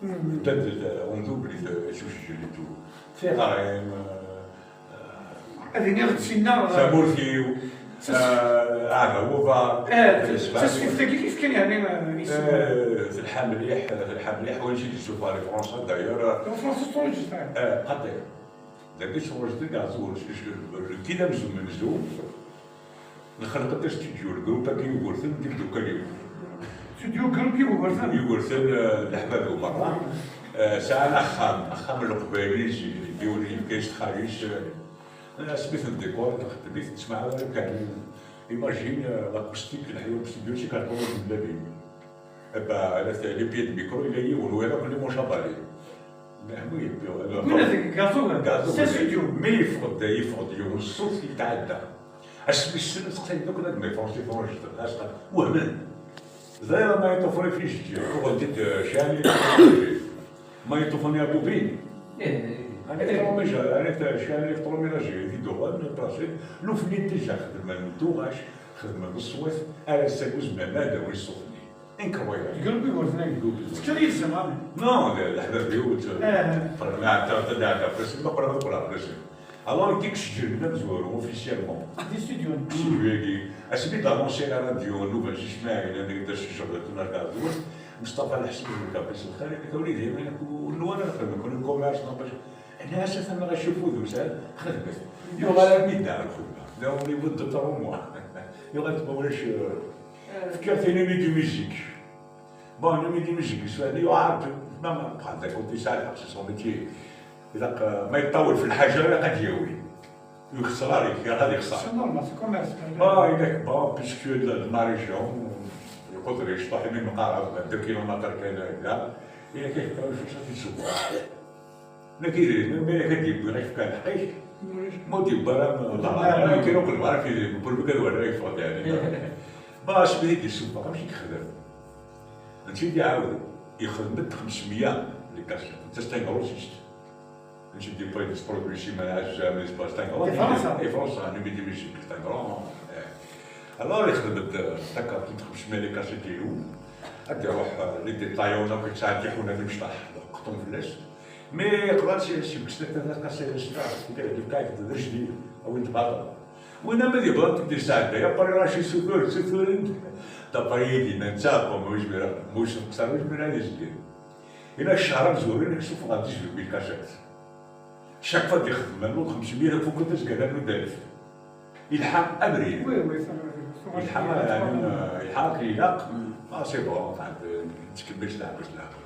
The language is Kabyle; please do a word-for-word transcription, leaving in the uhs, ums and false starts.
Ddan-d, euh, on double, euh, les sujets et tout. Tiɣri-m, euh, ad iniɣ d tinna, euh, tamurt-iw, euh, aɛdaw uḍar, eh, tasfift-agi kif kan, yeɛni, euh, isem. Eh, telḥa mliḥ, telḥa mliḥ, win i d-yessufɣen i Fransa, d'ailleurs. Fransa tettṛuǧu, eh, qaṭi. Dagi tettṛuǧu-d, ɣer tzewwut, lkil amzun menzu, nxelq-d astudyu, lgrup-agi Yugurten, d imdukal-iw. Studio group Yugurten. Yugurten, eh, leḥbab-iw merra. Eh, sɛan axxam, axxam n Leqbayel, yiwen yefka-as-t xali-s, eh, asmi ten-décorer, nxeddem-it, nesmaɛa ara kan. Imagine, eh, l'acoustique, leḥya n studio, c'est quatre-vingt-dix mille. Eh ben, les pieds de micro, yella yiwen, wiyaḍ akk les manches à balai. Win deg Gazugen, c'est studio. Mi yeffeɣ-d, yeffeɣ-d yiwen ṣṣut yetɛedda. Asmi ssnen, seqsayen akk nagma Francis Francis, wehmen. Ẓriɣ ma yeṭṭef réfugié, uɣen-t-id, eh, cani. Ma yeṭṭef-ani abubin. Eh, eh. Ani tṛumija, ani cani tṛumiraji, di duɣan, trasi, nufni déjà xedmen tuɣac, xedmen ṣṣwat, ara saguzmen ad awi ṣṣut-nni. Incroyable. Groupe Yugurten. Groupe Yugurten. Teččeḍ yid-sen, a? Non, d, d leḥbab-iw, tt-, eh, qqlen ɛeddaɣ, ad ɛeddaɣ fell-asen, ma qqleɣ ad qqleɣ fell-asen. Alors, nekk i yesǧelben amezwaru, officiellement. Di studio. Studio-agi. Asmi d-annoncé la radio, nnuba n Sismaɛil, anda i d-as-tjebdeḍ Tuna Gaɛdun, Mustafa Lḥsen d Kabis Lxali, nekk a wlidi, ur nwan ara xedmen, nekk commerce, n'empêche. Nniɣ-as, atan ɣacif udem, sɛiɣ, xedmet. Yuɣal armi yedda ɣer lxedma. Là, au niveau de trois mois. Yuɣal ma ulac, euh, fkiɣ-t i Numi di musique. Bon, Numi di musique, yeswa-, yuɣal, ma, ma, bɣan d akud yesɛa lḥeqq, c'est son métier. Ilaq, euh, ma yeṭṭawel f lḥaǧa, ilaq ad d-yawi. Ur yexṣer ara, ilaq ad yexṣer. C'est normal, c'est commerce. Bon, ilaq, bon, puisque de, de ma région, yeqquder yecṭuḥ imi meqqar deux kilomètres kan yella, ilaq ad yefk, ad yesewweq. Nekk idrimen, mi ara k-d-yewwi, ad yefk lḥeqq-ik. Ma ur d-yewwi ara, ma d aɣaran, akken uqleb ara k-idrimen, pour que ad waliɣ yeffeɣ-d, yeɛni. Bon, asmi i d-yessufeɣ, amek i yexdem? Netta i d-iɛawed, yexdem-d xemsmeyya les cassettes. Netta c'est un grossiste. Netta i d-yewwi produit Simana Azza, mais c'est un grand. Di Fransa. Di Fransa, Numi di musique, c'est un grand, eh. Alors, yexdem-d, eh, takarṭunt xemsmeyya les cassettes-iw. Ad d-iruḥ, eh, les détaillants, akk yesɛa tiḥuna d imecṭaḥ, qeṭṭun fell-as. Mi yeqḍa si, si Mekstata, taqaṣi, yefka-ak-d d ajdid, a win tbaṭel. Win ama d ibɣa ad t-id-yesɛedday, après rac isutur, suturen-d. D'après i d-yenna netta, bon, ma yezmir, ma yesseqsar, ma yezmir ad yezgir. Ila ccher amezwaru, ila ksufeɣ dix-huit mille cassettes. Chaque fois d-ixdem, ma xemsmeyya, fukken tazgara n udalef. Ilḥa abrid. Oui, oui, ça, ça, ilḥa, ça, yeɛni, ilḥa akken ilaq. Ah, c'est bon, enfin, nettkemmil s leɛqel, s leɛqel.